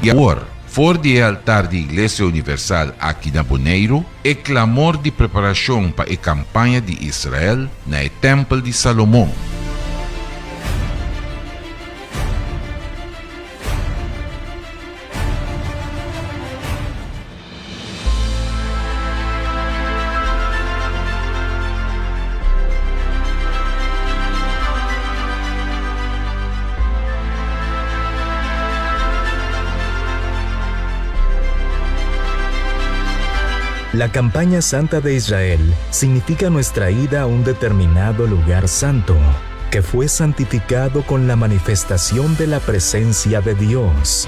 I awor, for di e altar di Iglesia Universal aki na Boneiru, e klamor di preparashon pa e kampaña di Israel na e Tèmpel di Salomon. La campaña santa de Israel significa nuestra ida a un determinado lugar santo, que fue santificado con la manifestación de la presencia de Dios,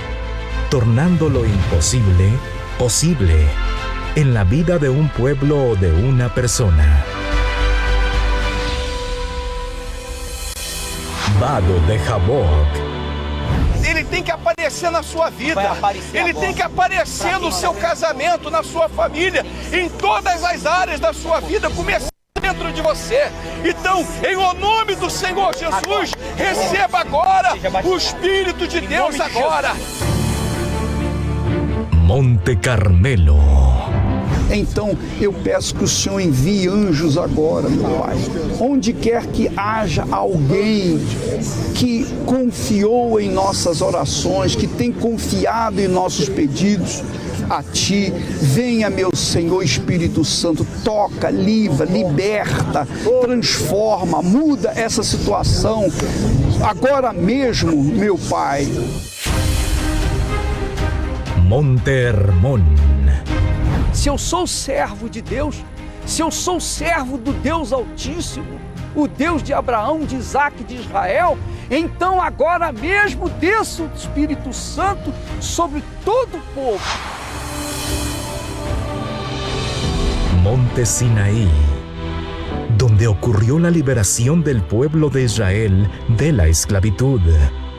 tornando lo imposible posible en la vida de un pueblo o de una persona. Vado de Jaboc. Ele tem que aparecer na sua vida. Ele tem que aparecer no seu casamento, na sua família, em todas as áreas da sua vida, começando dentro de você. Então, em o nome do Senhor Jesus, receba agora o Espírito de Deus agora. Monte Carmelo. Então eu peço que o Senhor envie anjos agora, meu Pai. Onde quer que haja alguém que confiou em nossas orações, que tem confiado em nossos pedidos a Ti, venha, meu Senhor Espírito Santo, toca, livra, liberta, transforma, muda essa situação agora mesmo, meu Pai. Monte Hermon. Se eu sou servo de Deus, se eu sou servo do Deus Altíssimo, o Deus de Abraão, de Isaac e de Israel, então agora mesmo desça o Espírito Santo sobre todo o povo. Monte Sinaí, donde ocurrió la liberación del pueblo de Israel de la esclavitud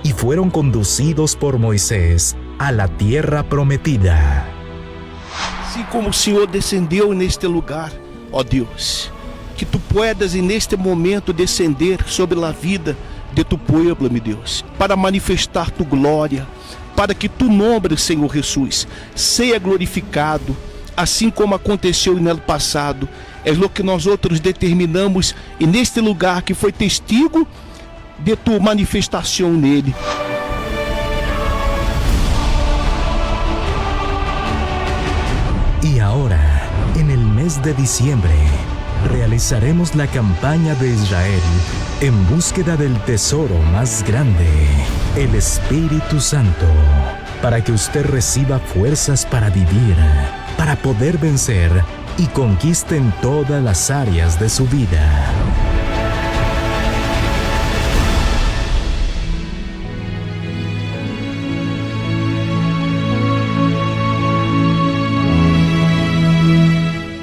y fueron conducidos por Moisés a la tierra prometida. Assim como o Senhor descendeu neste lugar, ó Deus, que tu puedas neste momento descender sobre a vida de tu pueblo, meu Deus, para manifestar tu glória, para que tu nome, Senhor Jesus, seja glorificado, assim como aconteceu no passado. É o que nosotros determinamos e neste lugar que foi testigo de tua manifestação nele. Y ahora, en el mes de diciembre, realizaremos la campaña de Israel en búsqueda del tesoro más grande, el Espíritu Santo, para que usted reciba fuerzas para vivir, para poder vencer y conquiste en todas las áreas de su vida.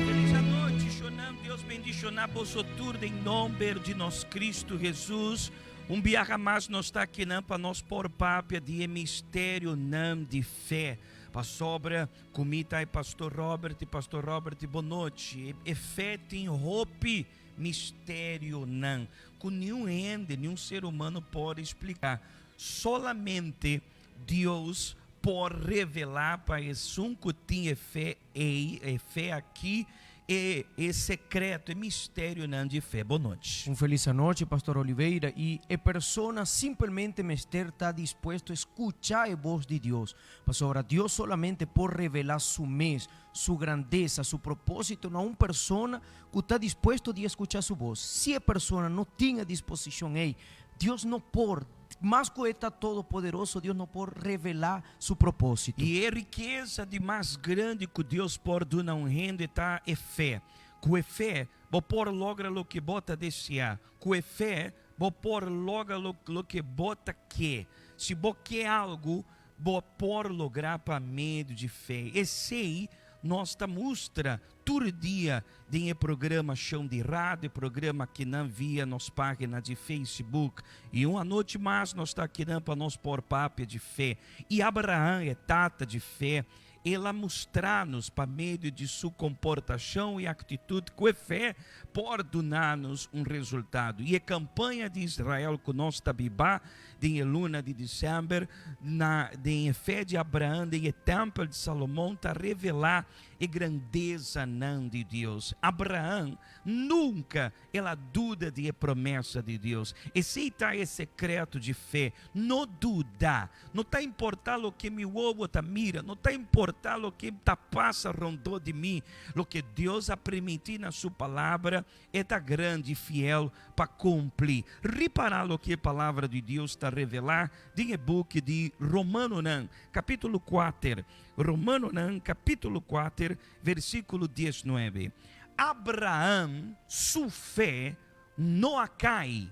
Felis anochi, Shonnan. Dios bendishoná boso tur den nomber di nos Cristo Jesus. Un biaha mas nos ta akinan pa nos por papia di e misterionan di fe. Pasobra ku mi ta e Pastor Robert i Pastor Robert bon nochi. E fe tin hopi misterionan ku niun hende, niun ser humano por splika. Solamente Dios por revelá pa esun ku tin e fe ei, e fe aki, e e sekreto, e misterionan di fe. Bon nochi. Un felis anochi Pastor Oliveira y e persona simpelmente mester ta dispuesto escucha e voz di Dios, pasobra Dios solamente por revela su mes, su grandeza, su proposito na un persona cu ta dispuesto di escucha su voz. Si e persona no tin e disposicion ey, Dios no por, mas cu e ta todopoderoso, Dios no por revela su proposito. Y e rikeza di mas grandi cu Dios por duna un hende ta e fe. Cu e fe, bo por logra loke bo ta desea. Cu e fe, bo por logra loke bo ta ke. Si bo ke algo, bo por logra pa medio di fe. Esey nos ta mustra tur dia den e programa Chão di Radio, e programa akinan via nos pagina di Facebook. Y un anochi mas nos ta akinan pa nos por papia di fe. Y Abraham e tata di fe. El a mustra nos pa medio di su komportashon i aktitut ku e fe por duna nos un resultado. I e kampaña di Israel ku nos ta biba den e luna di desèmber na den e fe di Abraham den e tèmpel di Salomon ta revelá e grandesanan di Dios. Abraham nunka El a duda di e promesa di Dios. Esei ta e sekreto di fe, no duda. No ta importá loke mi wowo ta mira, no ta importá loke ta pasa rondó di mi, loke Dios a primintí na su Palabra, e ta grandi i fiel pa kumpli. Ripará loke e Palabra di Dios ta revelá den e buki di Romanonan, kapítulo kuater. Romanonan, kapítulo kuater, Versíkulo diesnuebe, Abraham su fe no a kai.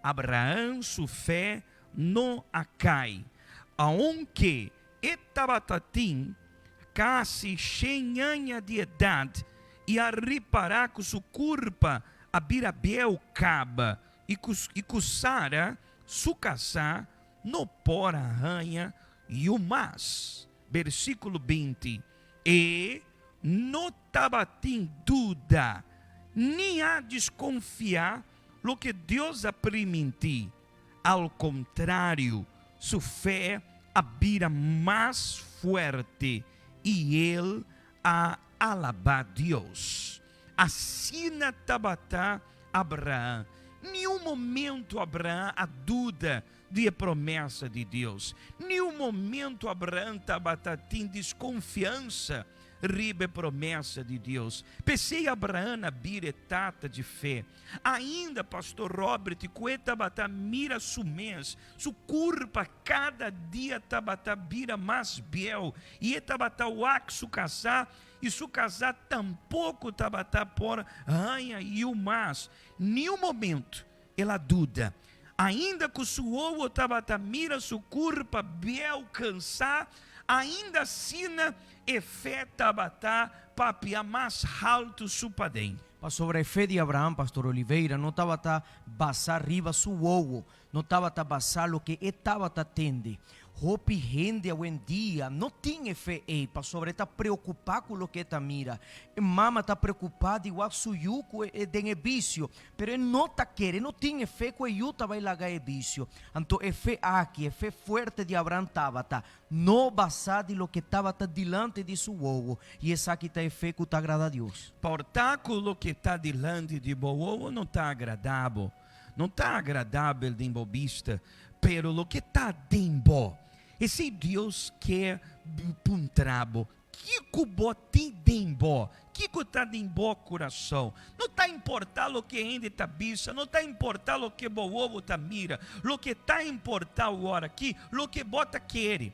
Abraham su fe no a kai. Aunke e tabata tin kasi shen aña di edat i a ripará ku su kurpa a bira bieu kaba i ku Sara, su kasá, no por a haña yu mas. Versíkulo binti, E no tabatin duda ni a deskonfiá loke Dios a primintí. Al kontrario, su fe a bira mas fuerte i el a alabá Dios. Asina tabata Abraham. Niun momento Abraham a duda di e promesa di Dios. Niun momento Abraham tabata tin deskonfiansa riba e promesa di Dios. P'esei Abraham a bira e tata di fe. Ainda Pastor Robert ku e tabata mira su mes, su kurpa kada dia tabata bira mas bieu i e tabata wak su kasá i su kasá tampoko tabata por haña yu mas. Niun momento El a duda. Ainda ku su wowo tabata mira su kurpa bieu kansá, ainda asina e fe tabata papia mas haltu su paden. Pasobra e fe di Abraham, Pastor Oliveira, no tabata basá riba su wowo, no tabata basá loke e tabata tende. Hopi hende awendia no tin e fe ei pasobra e ta preokupá ku loke e ta mira. E mama ta preokupá di wak su yu ku e den e bisio, pero e no ta kere, e no tin e fe ku e yu ta bai laga e bisio. Anto e fe aki, e fe fuerte di Abraham tabata no basá di loke tabata dilanti di su wowo, i esaki ta e fe ku ta agrada Dios. Por ta ku loke ta dilanti di bo wowo no ta agradá bo, No ta agradabel den bo bista, pero loke ta den bo. Esei Dios ke puntra bo, Kiko bo tin den bo? Kiko ta den bo kurason? No ta importá loke hende ta bisa, no ta importá loke bo wowo ta mira, loke ta importá awor aki, loke bo ta kere.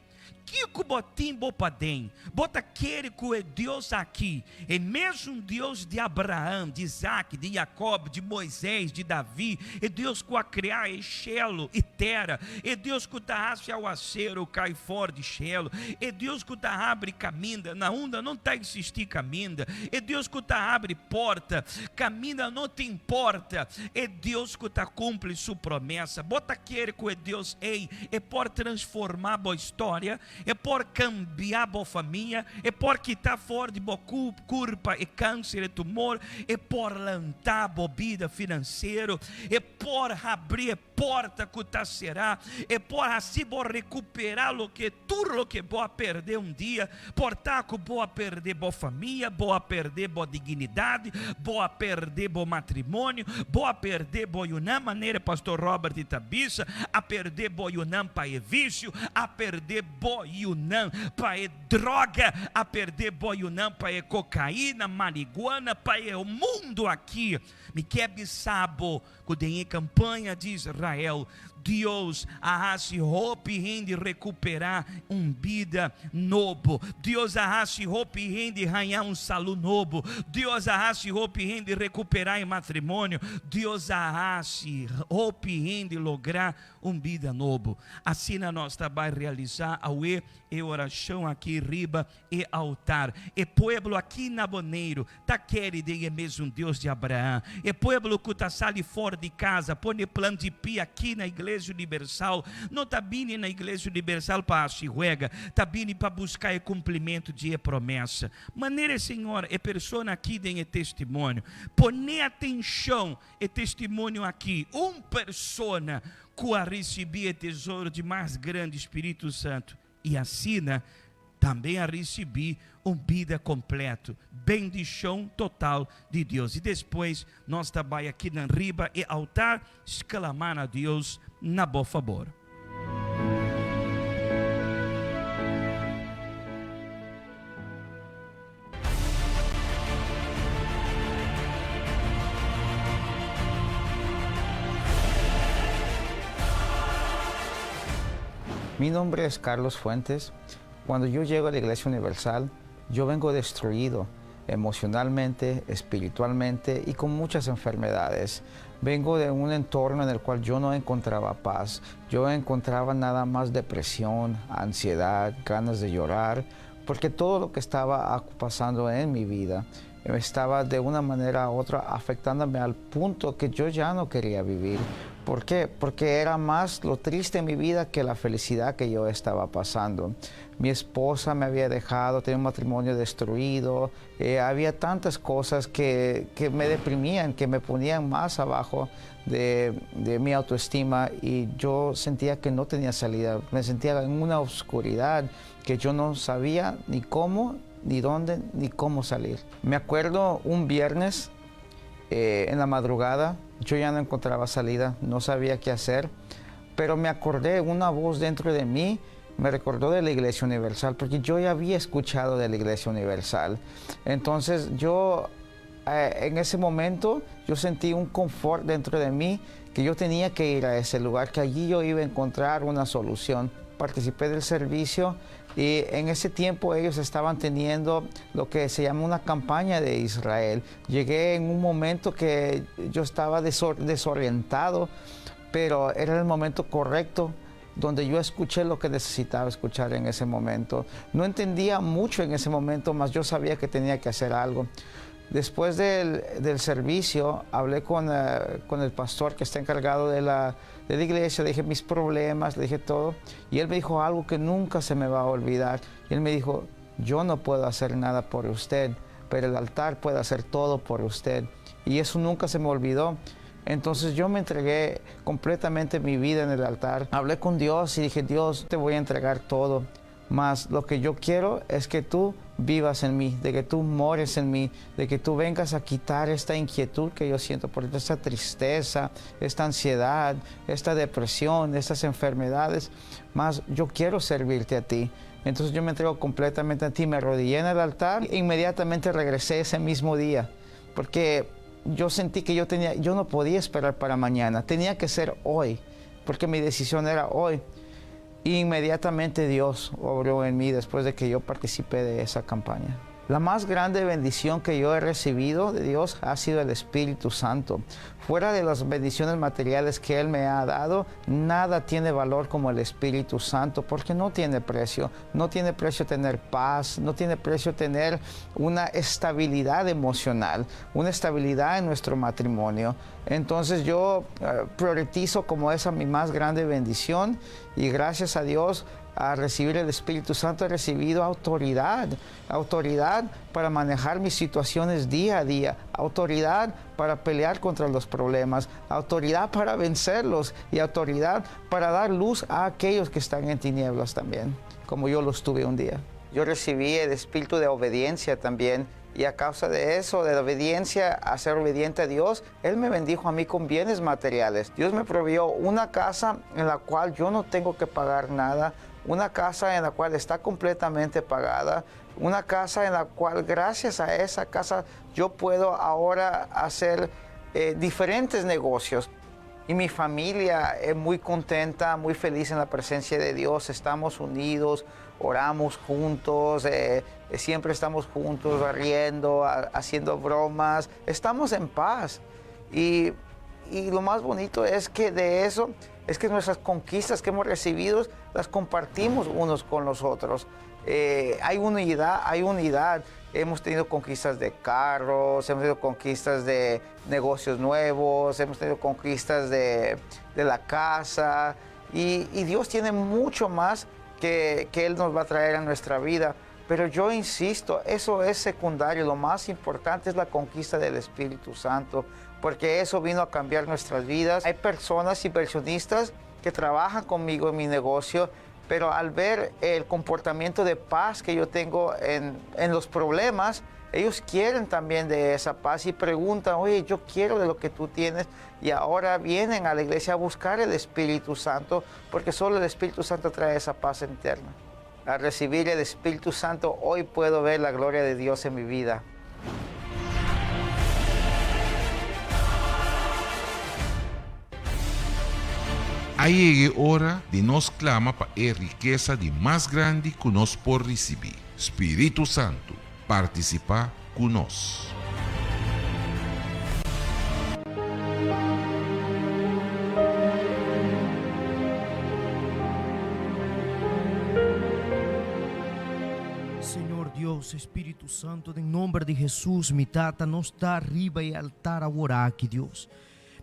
Kiko bo tin bo paden? Bo ta kere ku e Dios aki, e mesun Dios di Abraham, di Isaki, di Jakob, di Moisés, di Davi, e Dios ku a krea e shelu i tera, e Dios ku ta hasi awaseru kai for di shelu, e Dios ku ta habri kaminda na unda no ta eksistí kaminda, e Dios ku ta habri porta kaminda no tin porta, e Dios ku ta kumpli su promesa? Bo ta kere ku e Dios ei E por transformá bo historia, e por kambiá bo famia, e por kitá for di bo kurpa e kanser, e tumor, e por lantá bo bida finansiero, e por habri e porta ku ta será, e por hasi bo rekuperá loke, tur loke bo a pèrdè un dia. Por ta ku bo a pèrdè bo famia, bo a pèrdè bo dignidat, bo a pèrdè bo matrimonio, bo a pèrdè bo yunan, manera Pastor Robert ta bisa, a pèrdè bo yunan pa e visio, a pèrdè bo yunan pa e droga, a pèrdè bo yunan pa e kokaina, mariguana, pa e mundu aki. Mi ke bisa bo ku den e kampaña di Israel, Dios a hasi hopi hende rekuperá un bida nobo. Dios a hasi hopi hende haña un salú nobo. Dios a hasi hopi hende rekuperá e matrimonio. Dios a hasi hopi hende lográ un bida nobo. Asina nos ta bai realisá. awe e orashon aki riba e altar. E pueblo aki na Boneiru ta kere den e mesun Dios di Abraham. E pueblo ku ta sali for di casa pone plan di pia aki na Iglesia Universal no ta bini na Iglesia Universal pa hasi huega, ta bini pa buska e kumplimentu di e promesa. Manera e Señor, e persona aki den e testimonio. Pone atenshon e testimonio aki, un persona ku a risibí e tesoro di mas grandi, Spiritu Santu, i asina tambe a risibí un bida kompleto, bendishon total di Dios. I despues nos ta bai akinan riba e altar sklamá na Dios na bo fabor. Mi nombre es Carlos Fuentes. Cuando yo llego a la Iglesia Universal, yo vengo destruido emocionalmente, espiritualmente y con muchas enfermedades. Vengo de un entorno en el cual yo no encontraba paz. Yo encontraba nada más depresión, ansiedad, ganas de llorar, porque todo lo que estaba pasando en mi vida estaba de una manera u otra afectándome al punto que yo ya no quería vivir. ¿Por qué? Porque era más lo triste en mi vida que la felicidad que yo estaba pasando. Mi esposa me había dejado, tenía un matrimonio destruido, eh, había tantas cosas que, que, me deprimían, que me ponían más abajo de, de mi autoestima y yo sentía que no tenía salida, me sentía en una oscuridad que yo no sabía ni cómo, ni dónde, ni cómo salir. Me acuerdo un viernes eh, en la madrugada, yo ya no encontraba salida, no sabía qué hacer, pero me acordé una voz dentro de mí me recordó de la Iglesia Universal, porque yo ya había escuchado de la Iglesia Universal. Entonces yo eh, en ese momento yo sentí un confort dentro de mí que yo tenía que ir a ese lugar, que allí yo iba a encontrar una solución. Participé del servicio y en ese tiempo ellos estaban teniendo lo que se llama una campaña de Israel. Llegué en un momento que yo estaba desorientado, pero era el momento correcto donde yo escuché lo que necesitaba escuchar en ese momento. No entendía mucho en ese momento, mas yo sabía que tenía que hacer algo. Después del, del servicio, hablé con, uh, con, el pastor que está encargado de la, de la iglesia, le dije mis problemas, le dije todo, y él me dijo algo que nunca se me va a olvidar. Y él me dijo, yo no puedo hacer nada por usted, pero el altar puede hacer todo por usted. Y eso nunca se me olvidó. Entonces yo me entregué completamente mi vida en el altar. Hablé con Dios y dije, Dios, te voy a entregar todo. Mas lo que yo quiero es que tú vivas en mí, de que tú mores en mí, de que tú vengas a quitar esta inquietud que yo siento por esta tristeza, esta ansiedad, esta depresión, estas enfermedades. Mas yo quiero servirte a ti. Entonces yo me entrego completamente a ti, me arrodillé en el altar e inmediatamente regresé ese mismo día, porque yo sentí que yo tenía, yo no podía esperar para mañana, tenía que ser hoy, porque mi decisión era hoy. Inmediatamente Dios obró en mí después de que yo participé de esa campaña. La más grande bendición que yo he recibido de Dios ha sido el Espíritu Santo. Fuera de las bendiciones materiales que Él me ha dado, nada tiene valor como el Espíritu Santo, porque no tiene precio. No tiene precio tener paz, no tiene precio tener una estabilidad emocional, una estabilidad en nuestro matrimonio. Entonces yo eh, priorizo como esa mi más grande bendición y gracias a Dios a recibir el Espíritu Santo he recibido autoridad, autoridad para manejar mis situaciones día a día, autoridad para pelear contra los problemas, autoridad para vencerlos y autoridad para dar luz a aquellos que están en tinieblas también, como yo los tuve un día. Yo recibí el espíritu de obediencia también y a causa de eso, de la obediencia, a ser obediente a Dios, Él me bendijo a mí con bienes materiales. Dios me proveyó una casa en la cual yo no tengo que pagar nada, una casa en la cual está completamente pagada, una casa en la cual gracias a esa casa yo puedo ahora hacer eh, diferentes negocios. Y mi familia es muy contenta, muy feliz en la presencia de Dios. Estamos unidos, oramos juntos, eh, siempre estamos juntos, riendo, haciendo bromas. Estamos en paz. Y, y lo más bonito es que de eso es que nuestras conquistas que hemos recibido las compartimos unos con los otros. Eh, hay unidad, hay unidad. Hemos tenido conquistas de carros, hemos tenido conquistas de negocios nuevos, hemos tenido conquistas de, la casa. Y, Dios tiene mucho más que, que Él nos va a traer a nuestra vida. Pero yo insisto, eso es secundario, lo más importante es la conquista del Espíritu Santo, porque eso vino a cambiar nuestras vidas. Hay personas inversionistas que trabajan conmigo en mi negocio, pero al ver el comportamiento de paz que yo tengo en, en los problemas, ellos quieren también de esa paz y preguntan, oye, yo quiero de lo que tú tienes. Y ahora vienen a la iglesia a buscar el Espíritu Santo, porque solo el Espíritu Santo trae esa paz interna. Al recibir el Espíritu Santo, hoy puedo ver la gloria de Dios en mi vida. A yega e ora di nos klama pa e rikesa di mas grandi ku nos por risibí, Spiritu Santu, partisipá ku nos. Señor Dios, Espíritu Santo, den nomber di Jesús, mi Tata, nos ta riba e altar aworaki, Dios.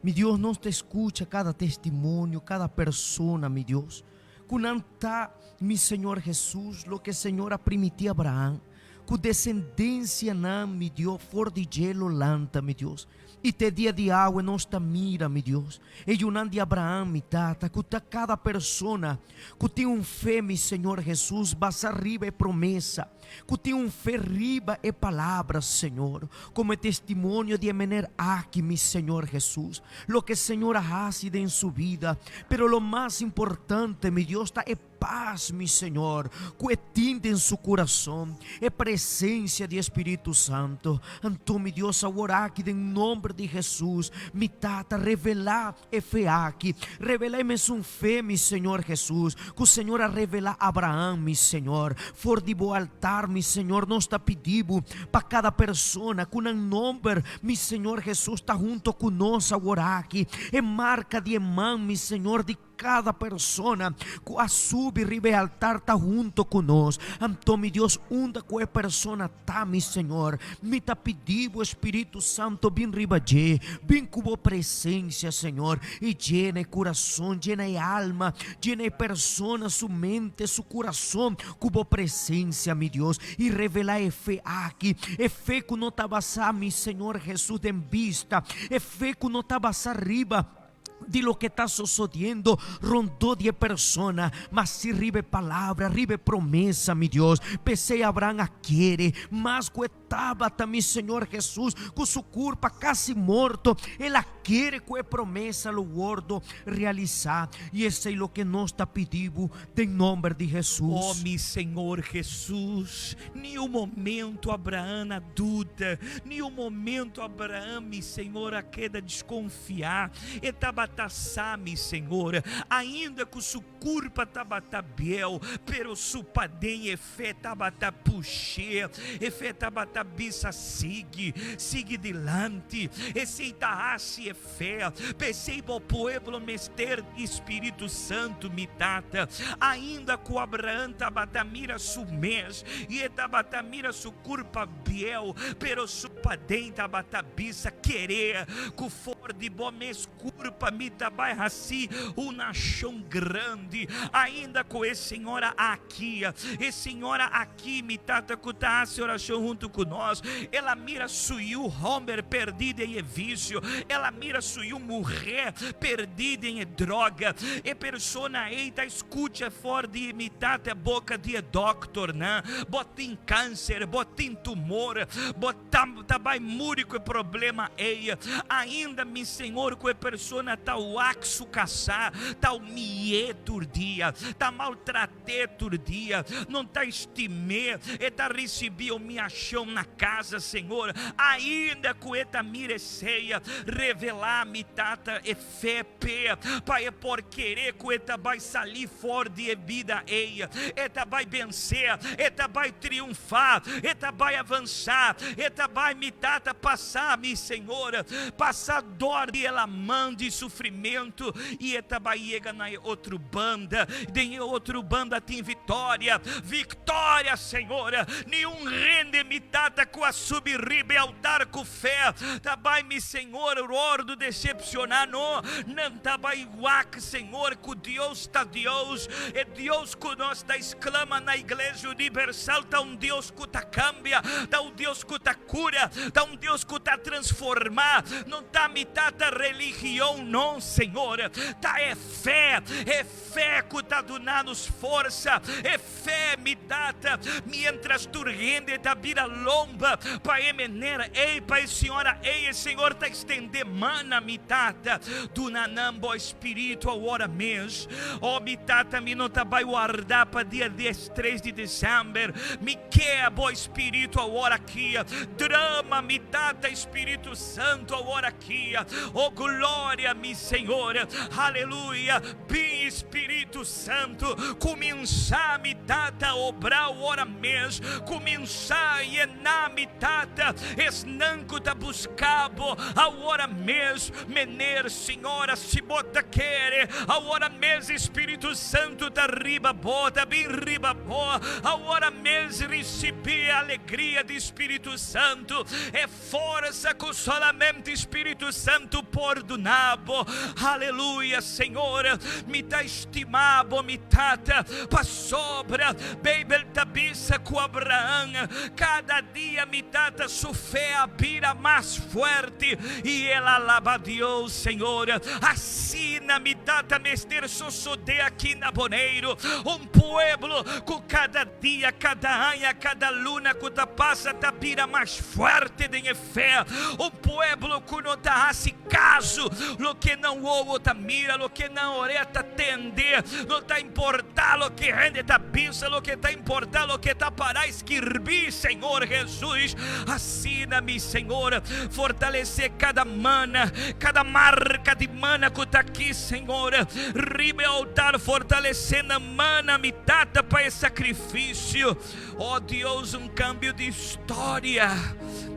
Mi Dios, nos ta escucha cada testimonio, cada persona, mi Dios, cu nan ta, mi Señor Jesús, loke Señor a primiti Abraham, cu desendencianan, mi Dios, for di dje lo lanta, mi Dios. I te dia di awe nos ta mira, mi Dios, e yunan di Abraham, mi Tata, cu ta cada persona cu tin un fe, mi Señor Jesús, basa riba e promesa, Ku tin un fe riba e palabra, Señor, komo e testimonio di e mener aki, mi Señor Hesus, loke Señor a hasi den su bida. Pero lo mas importante, mi Dios, ta e pas, mi Señor, ku e tin den su kurason, e presensia di e Spiritu Santo. Anto, mi Dios, awor aki den nomber di Hesus, mi Tata, revelá E fe aki, revela e mesun fe, mi Señor Hesus, ku Señor a revela Abraham, mi Señor. For di bo altar, mi Señor, nos ta pidi bo pa kada persona ku nan nomber, mi Señor Hesus, ta hunto ku nos awor aki. E marka di e man, mi Señor, di kada persona ku a subi riba e altar ta hunto ku nos. Anto, mi Dios, unda ku e persona ta, mi Señor, mi ta pidi bo Spiritu Santo bin riba dje, bin ku bo presensia, Señor, i jena e kurason, jena e alma, jena e persona, su mente, su kurason ku bo presensia, mi Dios, i revelá e fe aki, e fe ku no ta basá, mi Señor Hesus, den bista, e fe ku no ta basá riba di loke ta sosodiendo rondó di e persona, ma si riba e palabra, riba e promesa, mi Dios. P'esei Abraham a kere, mas ku e tabata, mi Señor Hesus, ku su kurpa kasi morto, el a kere ku e promesa lo wordo realisá. I esei loke nos ta pidi bo den nomber di Hesus. O mi Señor Hesus, ni un momento Abraham a duda, ni un momento Abraham, mi Señor, a keda deskonfiá. Fiá, e tabata sa, mi Señor, ainda ku su kurpa tabata bieu, pero su paden e fe tabata push'é, e fe tabata bisa sigui, sigui dilanti. Esei ta hasi e fe. P'esei bo pueblo mester di Spiritu Santu, mi Tata. Ainda ku Abraham tabata mira su mes i e tabata mira su kurpa bieu, pero su paden tabata bisa kere ku for di bo mes kurpa mi ta bai hasi un nashon grandi. Ainda ku e señora aki, e señora aki, mi tata ku ta hasi orashon huntu ku nos, el a mira su yu hòmber pèrdí den e visio, el a mira su yu muhé pèrdí den e droga. E persona ei ta skucha for di mi tata boka di e dòkternan, Bo tin kanser, bo tin tumor, bo Ta ta bai muri ku e problema ei. Ainda mi Señor ku e persona ta wak su kasá, ta humiy'é tur dia, ta maltrat'é tur dia, no ta estim'é, e ta risibí humiashon. na casa, Senhor, ainda ku e ta mira esei, revelá mi Tata e fe p'e, pa e por kere ku e ta bai salí for di e bida ei, e ta bai bensé, e ta bai triunfá, e ta bai avansá, e ta bai, mi Tata, pasá, mi Señor, pasá dor di e laman di sufrimentu, i e ta bai yega na e otro banda, den e otro banda tin viktoria, viktoria, Señor, niun hende, mi Tata, ku a subi riba e altar ku Fe ta bai mi Señor wordu decepciona no nan ta bai wak Señor cu Dios ta Dios e Dios cu nos ta exclama na Iglesia Universal ta un Dios cu ta cambia ta un Dios cu ta cura ta un Dios cu ta transforma no ta mi tata religion no Señor ta e fe e fe cu ta duna nos forsa e Fe, mi tata, mientras tur hende ta bira lomba pa e mener ei, pa e señora ei, e Señor ta extende man na mi tata, duna nan bo Spiritu awor mes. Oh, mi tata, mi no ta bai warda pa dia diestres di december, mi ke bo Spiritu awor aki. Drama, mi tata, Spiritu Santo awor aki. Oh, gloria, mi Señor. Aleluya. Bin, Spiritu Santu, kuminsá mi Tata obra ora mes, kuminsá yená mi Tata esnan ku ta buska Bo awor mes, Mener, Señora, si bo ta kere, awor mes Spiritu Santu ta riba bo, ta bin riba bo, awor mes risibí e alegria di Spiritu Santu, e Forsa ku solamente Spiritu Santu por duna bo. Aleluya, Señor, mi ta estima bo, mi Tata, pasobra Beibel ta bisa ku Abraham, kada dia mi Tata su fe a bira mas fuerte i el a laba Dios, Señor. Asina mi Tata mester sosodé aki na Boneiru, un pueblo ku kada Dia, kada aña, kada luna ku ta pasa ta bira mas fuerte den e fe. Un pueblo ku no ta hasi kaso loke nan wowo ta mira, loke nan orea ta tende. No ta importá loke hende ta bisa, loke ta importá loke ta pará skirbí, Señor Hesus. Asina, mi Señor, fortalesé kada mana, kada marka di mana ku ta aki, Señor, riba e altar, fortalesé nan. Mana mi tata pa e sacrificio. Oh Dios, un cambio di historia.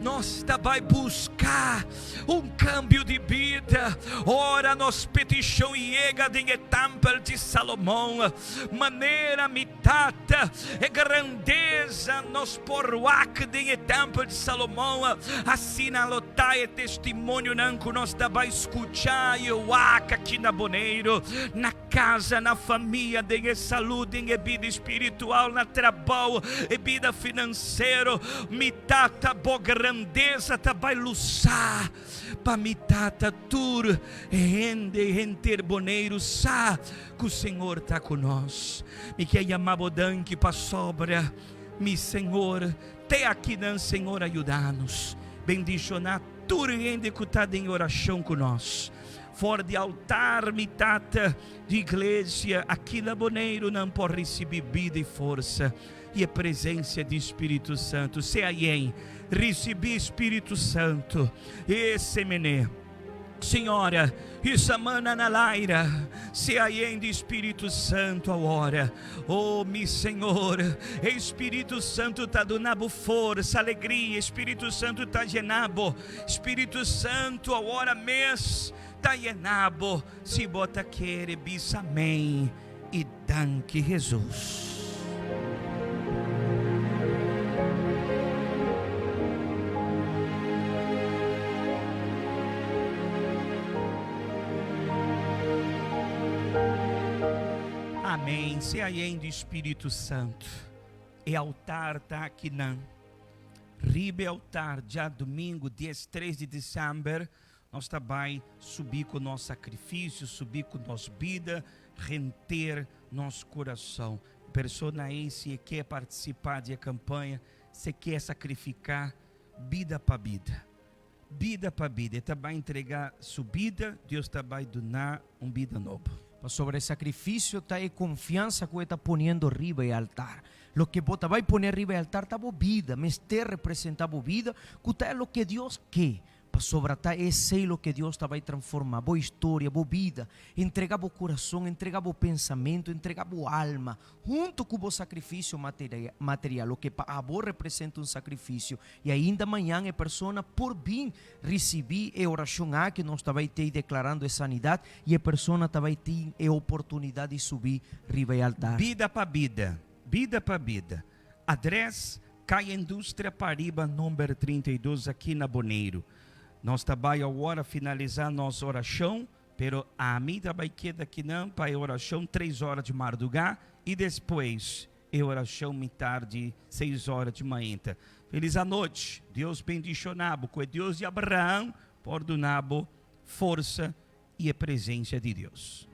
Nos ta bai busca un cambio di bida. Ora nos peticion yega den e tempel di Salomon, manera mi tata, e grandeza nos por wak den e tempel di Salomon, asina lo ta e testimonionan cu nos ta bai scucha y wak aki na Boneiru, na Casa, na famia, den e salud, den e bida spiritual, na trabou, e bida finansero. Mi Tata, bo grandeza ta bai lusá pa mi Tata. Tur hende, henter Boneiru sa ku Señor ta ku nos. Mi ke yama bo danki pasobra mi Señor te akinan. Señor a yuda nos. Bendishoná tur hende ku ta den orashon ku nos. For di altar mi Tata di iglesia aki na Boneiru nan por risibi bida i forsa i e presensia di Spiritu Santu. Sea yen risibi Spiritu Santu. Ese mene. Senhora, isa mana na laira, sea yen di Spiritu Santu awor. Oh, mi Senhor, e Spiritu Santu ta duna bo forsa, alegria, Spiritu Santu ta yena bo. Spiritu Santu awor mes ta yena bo si bo ta kere bisa amen i danki Hesus. Amen sea yen di Spiritu Santu e altar ta akinan. Riba e altar djadumingu diestres di disember nos ta bai subi ku nos sakrifisio, subi ku nos bida, henter nos kurason. Persona ei si e ke partisipá di e kampaña, si e ke sakrifiká bida pa bida, bida pa bida, e ta bai entregá su bida, Dios ta bai duna un bida nobo. Pasobra e sakrifisio ta e konfiansa ku e ta poniendo riba e altar. Loke bo ta bai pone riba e altar ta bo bida, mester representá bo bida ku ta e loke Dios ke. Pasobra ta esei loke Dios ta bai transformá, bo historia, bo bida. Entregá bo kurason, entregá bo pensamentu, entregá bo alma, huntu ku bo sakrifisio material, loke pa abo representa un sakrifisio. I ainda mañan e persona por bin risibí e orashon aki, nos ta bai tei deklarando e sanidat, i e persona ta bai tin e oportunidat di subi riba e altar. Bida pa bida, bida pa bida. Adres, Kaya Industria Pariba number 32 aki na Boneiru. Nos ta bai awor a finalisá nos orashon, pero ami ta bai keda akinan pa e orashon tres ora di mardugá i despues e orashon mitar di seis ora di mainta. Felis anochi, Dios bendishoná bo, ku e Dios di Abraham por duna bo forsa i e presensia di Dios.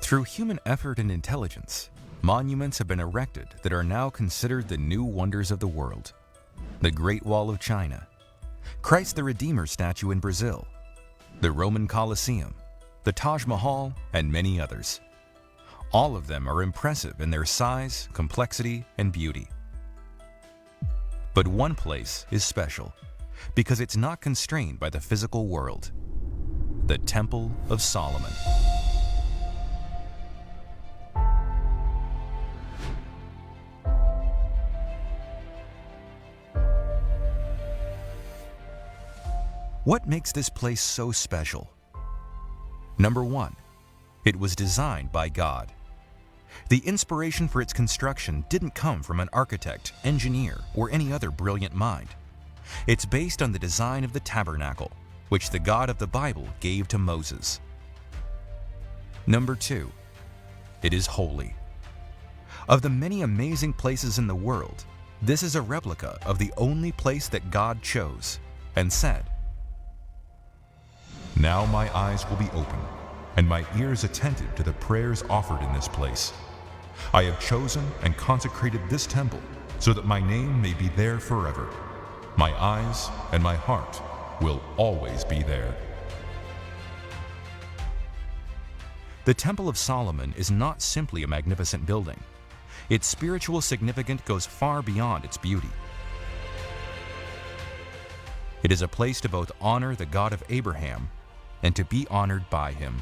Through human effort and intelligence, monuments have been erected that are now considered the new wonders of the world. The Great Wall of China, Christ the Redeemer statue in Brazil, the Roman Colosseum, the Taj Mahal, and many others. All of them are impressive in their size, complexity, and beauty. But one place is special because it's not constrained by the physical world the Temple of Solomon. What makes this place so special? Number 1. It was designed by God. The inspiration for its construction didn't come from an architect, engineer, or any other brilliant mind. It's based on the design of the tabernacle, which the God of the Bible gave to Moses. Number 2. It is holy. Of the many amazing places in the world, this is a replica of the only place that God chose and said, Now my eyes will be open and my ears attentive to the prayers offered in this place. I have chosen and consecrated this temple so that my name may be there forever. My eyes and my heart will always be there. The Temple of Solomon is not simply a magnificent building. Its spiritual significance goes far beyond its beauty. It is a place to both honor the God of Abraham and to be honored by him.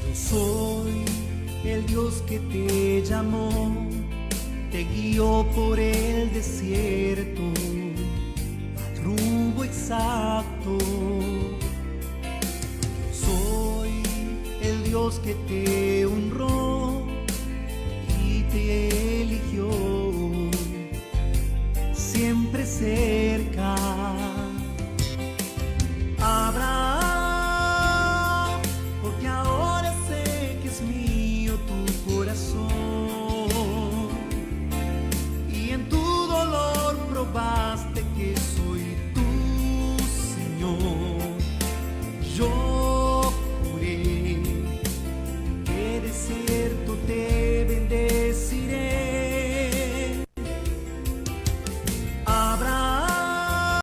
Yo soy el Dios que te llamó, te guió por el desierto, al rumbo exacto. Soy el Dios que te honró y te